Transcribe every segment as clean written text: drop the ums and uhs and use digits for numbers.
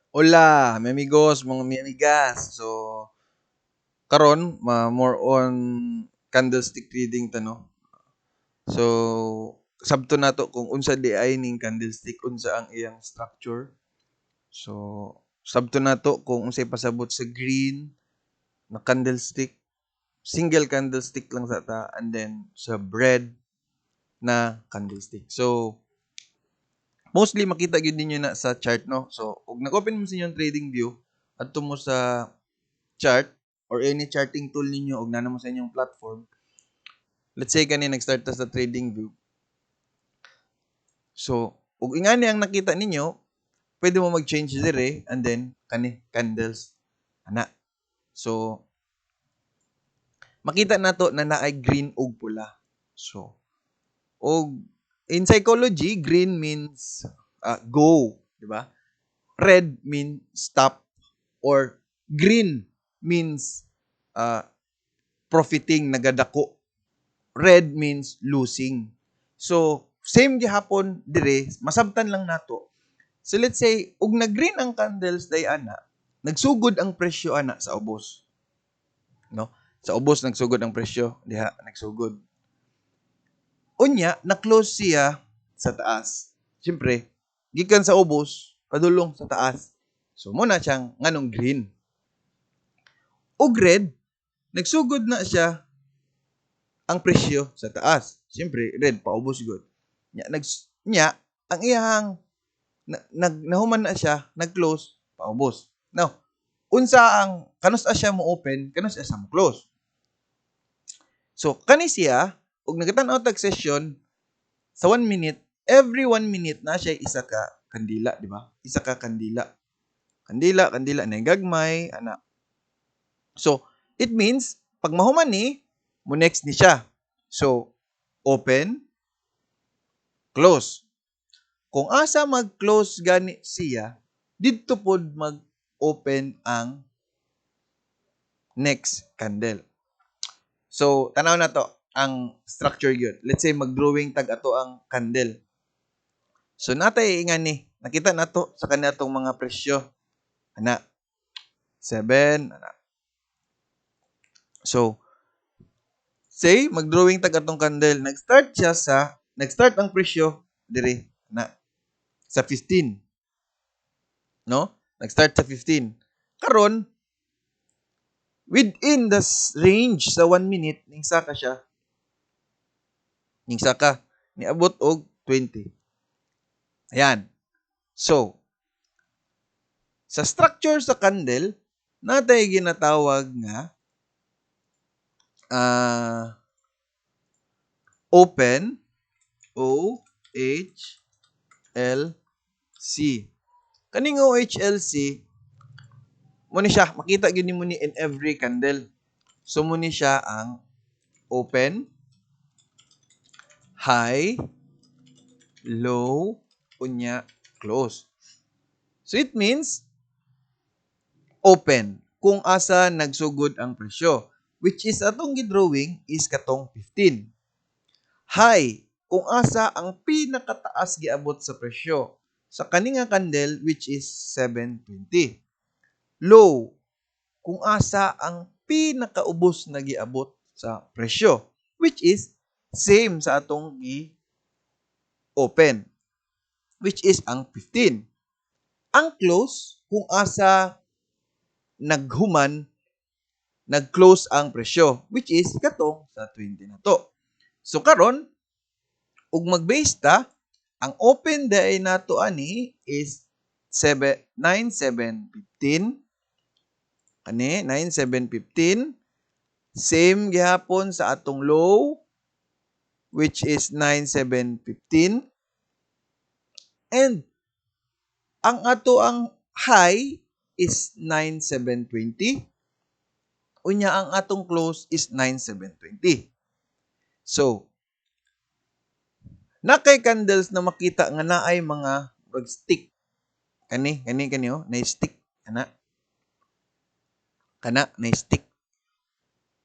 Hola, mi amigos, mga mi amigas. So, karon ma more on candlestick trading ta, no. So, sabton nato kung unsa di ay ning candlestick, unsa ang iyang structure. So, sabton nato kung unsay pasabot sa green na candlestick, single candlestick lang sa ta, and then sa red na candlestick. So, mostly makita gyud ninyo na sa chart, no. So, ug nag-open mo sa inyong trading view, adto mo sa chart or any charting tool ninyo og naa mo sa inyong platform. Let's say kani nag-start ta sa trading view. So, ug ingani ang nakita ninyo, pwede mo mag-change dire and then kani candles ana. So, makita nato na naay green ug pula. So, og in psychology, green means go, di ba? Red means stop or green means profiting, nagadako. Red means losing. So, same gihapon dire, masabtan lang nato. So let's say ug nag-green ang candles day ana, nagsugod ang presyo ana sa ubos. No? Sa ubos nagsugod ang presyo diha, nagsugod. Unya, na-close siya sa taas. Siyempre, gikan sa ubos, padulong sa taas. So, mao na siyang nganong green. Og red, nagsugod na siya ang presyo sa taas. Siyempre, red, paubos gud. Nya, nya, ang iyang na, nahuman na siya, nag-close, paubos. Now, unsa ang, kanus siya mo open, kanus siya mo close. So, kani siya, ug nagatan-aw tag session sa 1 minute, every 1 minute na siya isa ka kandila, di ba? Isa ka kandila. Kandila, kandila, na gagmay, ana. So, it means, pag mahuman ni, mo next ni siya. So, open, close. Kung asa mag-close gani siya, didto pod mag-open ang next candle. So, tanaw na to ang structure gyud. Let's say mag-drawing tag ato ang candle. So natay nga ni, nakita nato sa kanatong mga presyo. Ana 7 ana. So say mag-drawing tag atong candle, nag-start siya sa nag-start ang presyo diri na sa 15. No? Nag-start sa 15. Karon within the range sa 1 minute ning saka siya. Ning saka niabot og 20. Ayan. So, sa structure sa candle, natay ginatawag nga open, O H L C. Kaning O H L C mo ni siya makita gyud nimo ni in every candle. So mo ni siya ang open, high, low, unya close. So it means open kung asa nagsugod ang presyo, which is atong gidrawing is katong 15. High kung asa ang pinakataas giabot sa presyo sa kani nga candle, which is 720. Low kung asa ang pinakaubos na giabot sa presyo, which is same sa atong gi open, which is ang 15. Ang close kung asa naghuman, nag-close ang presyo, which is katong sa 20 na to. So karon ug mag-base ta, ang open day nato ani is 7 9 7 15, kani 9 7 15, same gihapon sa atong low, which is 9 7 15, and ang ato ang high is 9 7 20, unya ang atong close is 9 7 20. So nakay candles na makita nga naay mga rag stick, kani kani kani oh, na stick ana, kana na stick.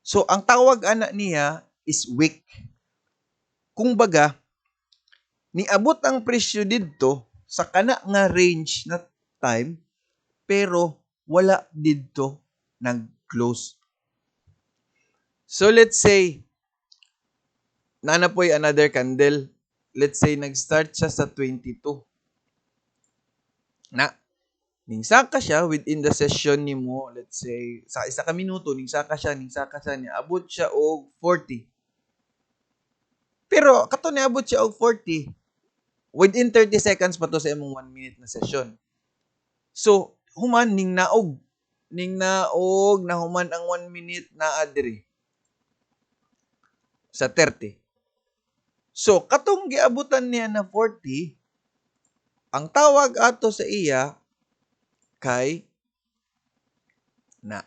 So ang tawag ana niya is wick. Kung baga niabot ang presyo didto sa kana nga range na time. Pero wala didto nag-close. So let's say naa na poy another candle. Let's say nag-start siya sa 22. Na ning saka siya within the session nimo, let's say sa isa ka minuto ning saka siya, niabot siya og 40. Pero kato niabot siya og 40 within 30 seconds pa to sa imong 1 minute na session. So human ning naog nahuman ang 1 minute, naa diri sa 30. So katong giabutan niya na 40, ang tawag ato sa iya kay na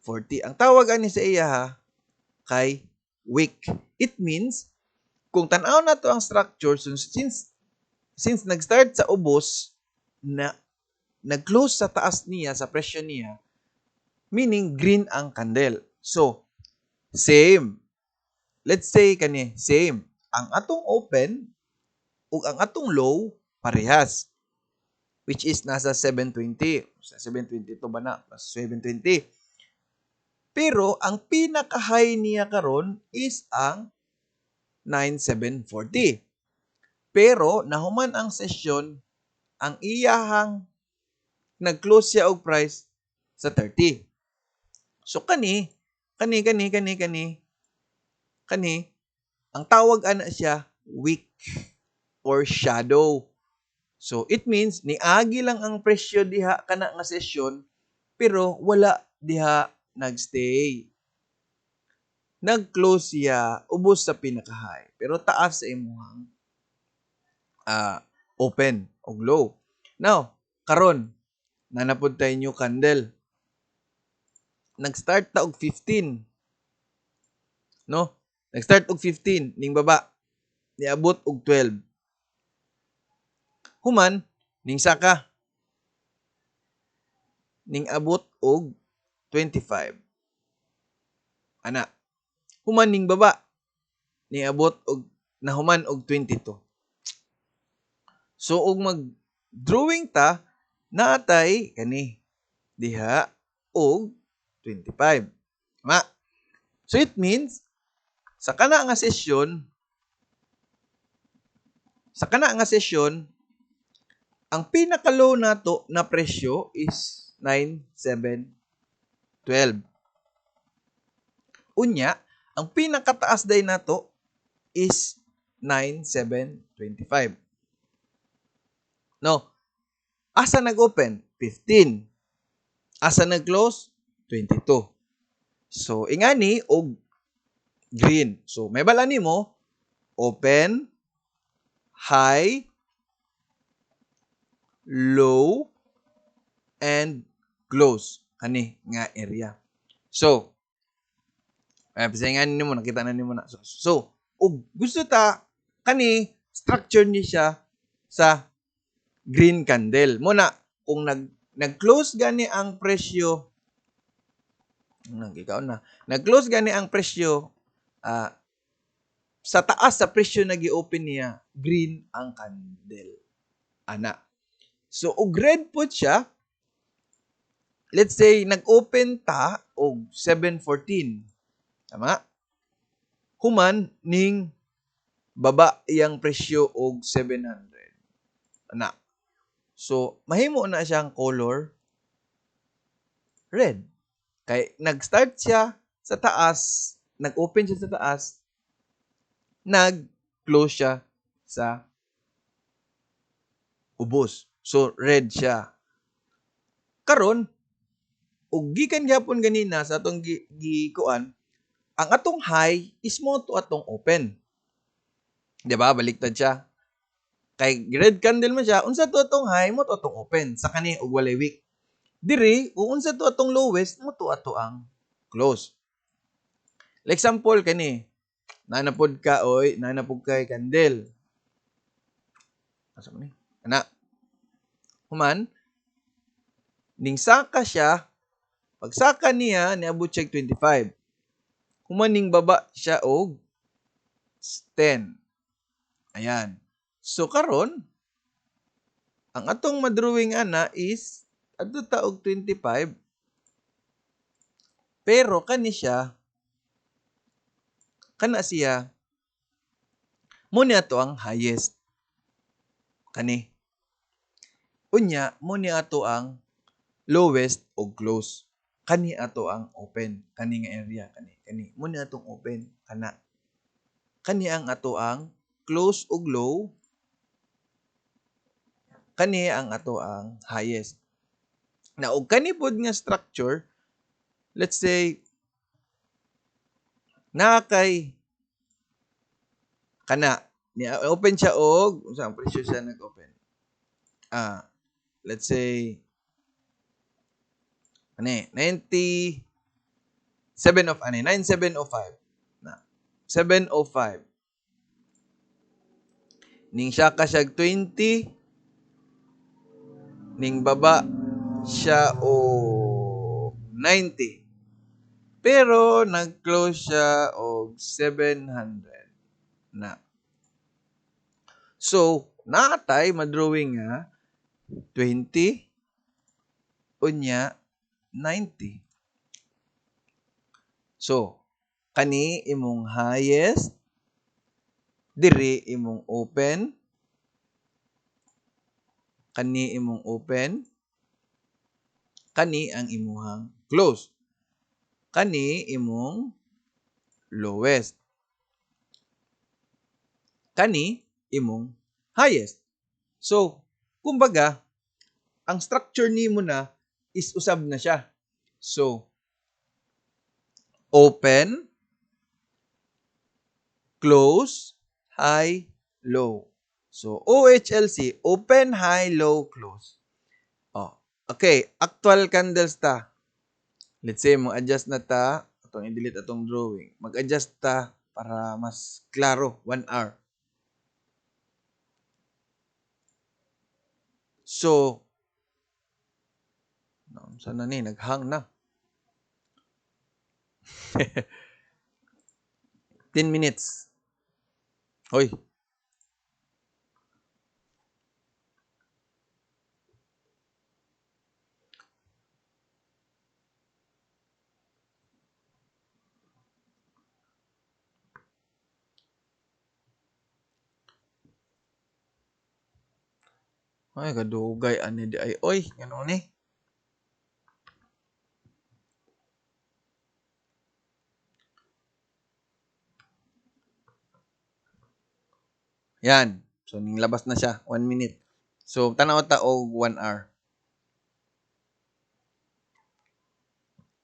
40. Ang tawag ani sa iya ha kay wick. It means kung tan-aw nato ang structure, since nag-start sa ubos na nag-close sa taas niya, sa presyo niya, meaning green ang candle. So same. Let's say kani same. Ang atong open ug ang atong low parehas, which is nasa 720. Sa 722 ba na? Nasa 720. Pero ang pinaka-high niya karon is ang 9740. Pero nahuman ang session, ang iyahang nag-close siya og price sa 30. So kani, kani kani kani kani kani ang tawag ana siya wick or shadow. So it means niagi lang ang presyo diha kana nga session pero wala diha nagstay. Nag-close siya ubos sa pinaka-high pero taas sa imuhang open og low. Now, karon naa na pod tay new candle. Nag-start ta og 15. No? Nag-start og 15 ning baba. Niabot og 12. Human ning saka ning abot og 25. Ana. Human ning baba, niabot og nahuman og 22. So og mag drawing ta, naatay kani diha og 25. Ma. So it means sa kana nga session ang pinaka-low nato na presyo is 9712. Unya, ang pinakataas day nato is 9725. No. Asa nag-open? 15. Asa nag-close? 22. So, ingani og green. So, may bala nimo open, high, low, and close. Kani nga area. So, ay, nga nimo, nakita na nimo na. So, og gusto ta, kani, structure ni siya sa green candle. Muna, kung nag-close gani ang presyo, nag ikaw na, nag-close gani ang presyo, sa taas sa presyo na gi-open niya, green ang candle. Ana. So, og red po siya, let's say, nag-open ta og 714. Tama? Human, ning baba iyang presyo og 700. Ana. So, mahimo na siyang color red. Kay nag-start siya sa taas, nag-open siya sa taas, nag-close siya sa ubos. So, red siya. Karon, ug gikan gyapon ganina sa atong gikuan, ang atong high is mo to atong open. 'Di ba? Baliktad siya. Kay red candle man siya, unsa to atong high mo to atong open sa kani og walay wick. Diri, kung unsa to atong lowest mo to ato ang close. Like example kani, naa na pod ka oy, naa na pod kay candle. Asa man ni? Ana. Human ning saka siya, pagsaka niya niabot siya 25. Human ning baba siya og 10. Ayan. So karon, Ang atong madrawing ana is adto ta og 25, pero kani siya, kana siya mo ni ato ang highest kani. Unya mo ni ato ang lowest og close. Kani ato ang open kani nga area, kani kani mo ni atong open kana. Kani ang ato ang close og low, kani ang ato ang highest. Na og kani pod nga structure, let's say naa kay kana ni open siya og unsa ang presyo siya nag-open? Let's say ani 97 of ani 9705 na 705 ning siya ka siya 20, ning baba siya og 90, pero nag-close siya og 700 na. So naatay madrawing nga 20 unya 90. So kani imong highest, diri imong open, kani imong open, kani ang imuhang close, kani imong lowest, kani imong highest. So kumbaga ang structure nimo na is usab na siya. So open, close, high, low. So OHLC, open, high, low, close. Oh, okay, actual candles ta. Let's say mag-adjust na ta, atong i-delete atong drawing. Mag-adjust ta para mas klaro, 1 hour. So sana ni naghang na. 10 minutes. Hoy. Ay, kadugay ani di ay oy, ngano ni? Yan. So ning labas na siya, 1 minute. So tan-aw ta og 1 hour.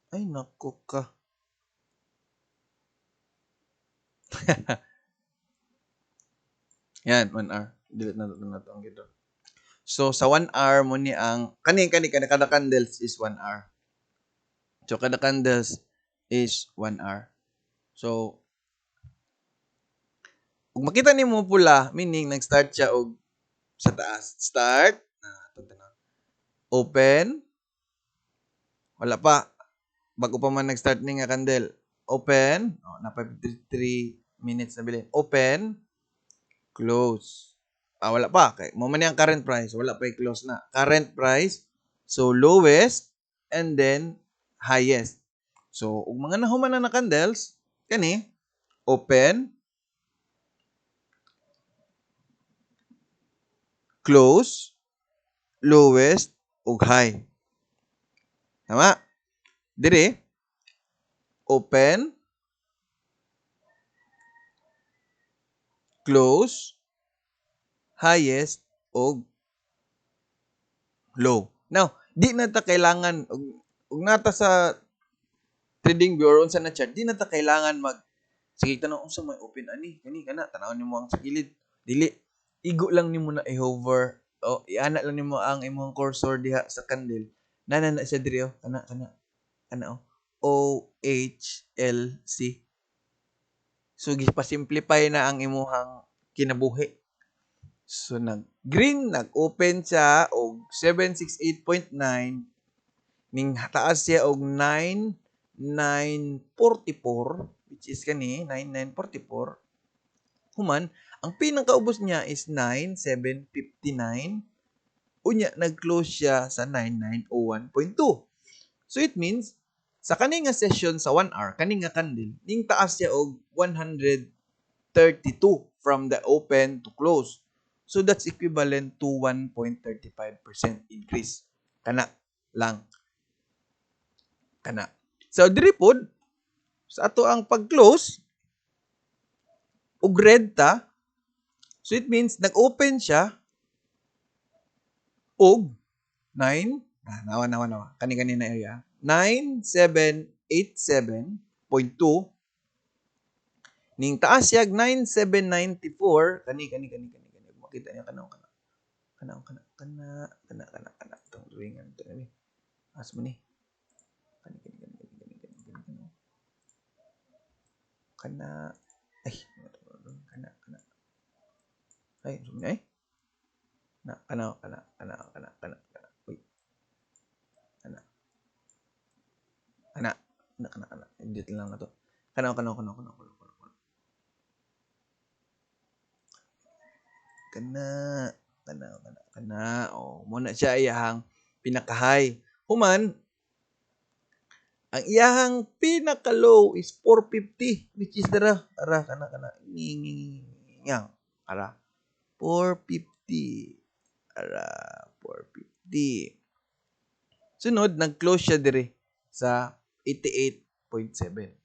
Ay nako ka. Yan, 1 hour. Delete na to ang gito. So sa 1 hour mo ni ang kani kani kada candles is 1 hour. So kada candles is 1 hour. So ug makita nimo pula, meaning nag-start siya og sa taas. Start, open, wala pa, bago pa man nag-start ni nga candle. Open, oh, napa 53 minutes na bilin. Open, close. Ah, wala pa. Kay mo man ang current price, wala pa i-close na. Current price, so lowest and then highest. So ug mga nahuman na candles, kani open, close, lowest, ug high. Tama? Dire, open, close, highest, ug low. Now, di na ta kailangan, ug nata sa trading view or unsa na chart, di na ta kailangan mag, sige, tanong, unsa may open ani? Kani, kana, tanawon nimo ang sa gilid. Dili. Igo lang nimo na i-hover o iana lang nimo ang imong cursor diha sa candle. Nana na siya diri oh, kana kana. Kana oh. O H L C. So gipa-simplify na ang imuhang kinabuhi. So nag green, nag-open siya og 768.9, ning taas siya og 9944, which is kani 9944. Human, ang pinakaubos niya is 9759. Unya nag-close siya sa 9901.2. So it means sa kani nga session sa 1 hour, kani nga candle, ning taas siya og 132 from the open to close. So that's equivalent to 1.35% increase. Kana lang. Kana. So diri pod sa ato ang pag-close og red ta, so it means nag-open siya og 9, ah, nawa nawa nawa kani kani na area, 9787.2, ning taas siya 9794. Kani kani kani kani kani, makita niyo, kana kana kana kana kana kana kana kana itong drawingan to ni, as mo ni kani kani kani kani kani kani kani kani kana, ay, kana kana, ay, ay, na kana kana kana kana kana kana, uy, kana kana kana kana kana, edit lang na to, kana kana kana kana kana kana kana kana kana kana. Oh, mo na siya iyahang pinaka-high. Human ang iyahang pinaka-low is 450, which is dara ara, kana kana yang ara, 450 ara, 450. Sunod nag-close siya dire sa 88.7,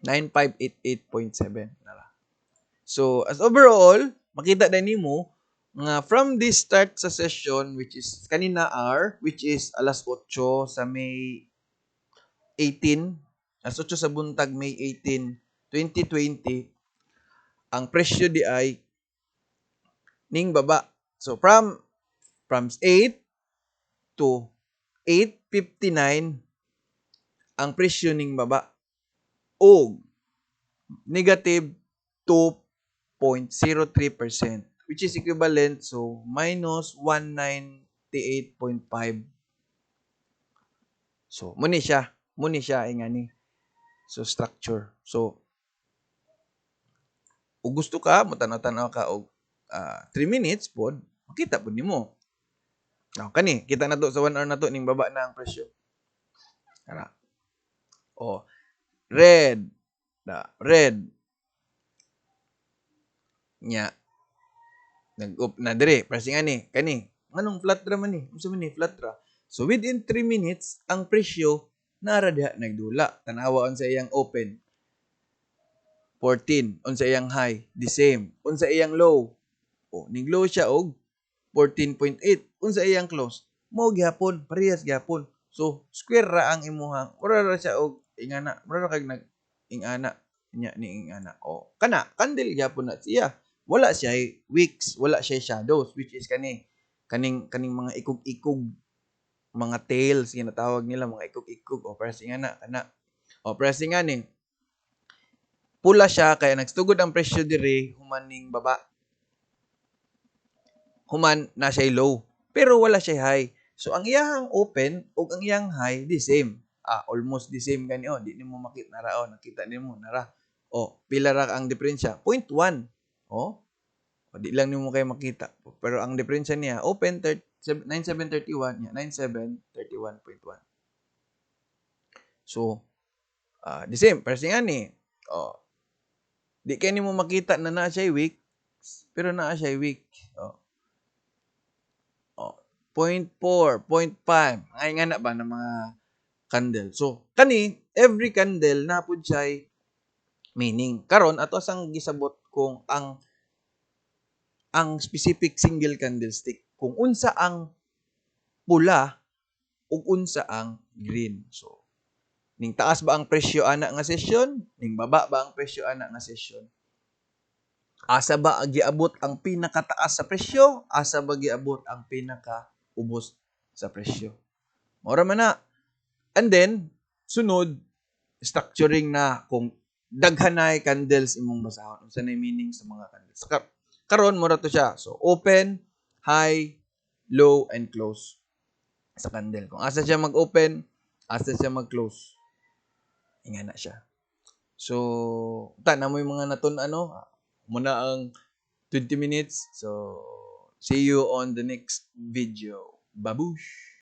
9588.7 nara. So as overall, makita na nimo nga from this start sa session, which is kanina hour, which is alas 8 sa May 18, alas 8 sa buntag, May 18, 2020, ang presyo di ay ning baba. So from 8 to 8.59 ang presyo ning baba og negative 2.03%, which is equivalent, so minus 198.5. So mo ni siya ingani. So structure. So ug gusto ka mo tan-aw ka og 3 minutes pod, makita pod nimo. Now, kani kita na to sa 1 hour na to, ning baba na ang presyo. Ara. Oh, red. Da, red. Nya. Nag-up na dire, pressing ani, kani. Nganong flat ra man ni? Unsa man ni flat ra? So within 3 minutes ang presyo nara diha nagdula. Tanawa unsa iyang open. 14, unsa iyang high, the same. Unsa iyang low? Oh, ning low siya og 14.8. Unsa iyang close? Mo gihapon, parehas gihapon. So square ra ang imuhang, mura ra siya og ingana, mura ra kag nag ingana nya ni ingana. Oh, kana candle gihapon na siya. Wala siya wicks, wala siya shadows, which is kani kaning kaning mga ikog-ikog, mga tails ginatawag nila, mga ikog-ikog o pressing ana kana. O pressing ani. Pula siya kaya nagsugod ang presyo diri, human ning baba. Human na siya low, pero wala siya high. So ang iyahang open ug ang iyang high, the same. Ah, almost the same gani, oh, di nimo makita nara, oh, nakita nimo nara. Oh, pila ra ang diferensya? 0.1. Oh. O, di lang nimo kay makita. Pero ang diferensya niya, open 9731, nya 9731.1. So, the same, pressing ani. Oh. Di kay nimo makita na naa siya wick, pero naa siya wick. Oh. Oh, 0.4, 0.5. Ay nga na ba ng mga candle. So, kani every candle na pud siya meaning. Karon ato sang gisabot kung ang specific single candlestick, kung unsa ang pula ug unsa ang green. So, ning taas ba ang presyo ana nga session? Ning baba ba ang presyo ana nga session? Asa ba giabot ang pinakataas sa presyo? Asa ba giabot ang pinakaubos sa presyo? Mora man na. And then, sunod, structuring na kung daghan na candles imong basahon. Unsa na meaning sa mga candles? Karon mura to siya. So, open, high, low, and close sa candle. Kung asa siya mag-open, asa siya mag-close. Ingana siya. So, ta na mo yung mga natun ano, muna ang 20 minutes. So, See you on the next video. Babush!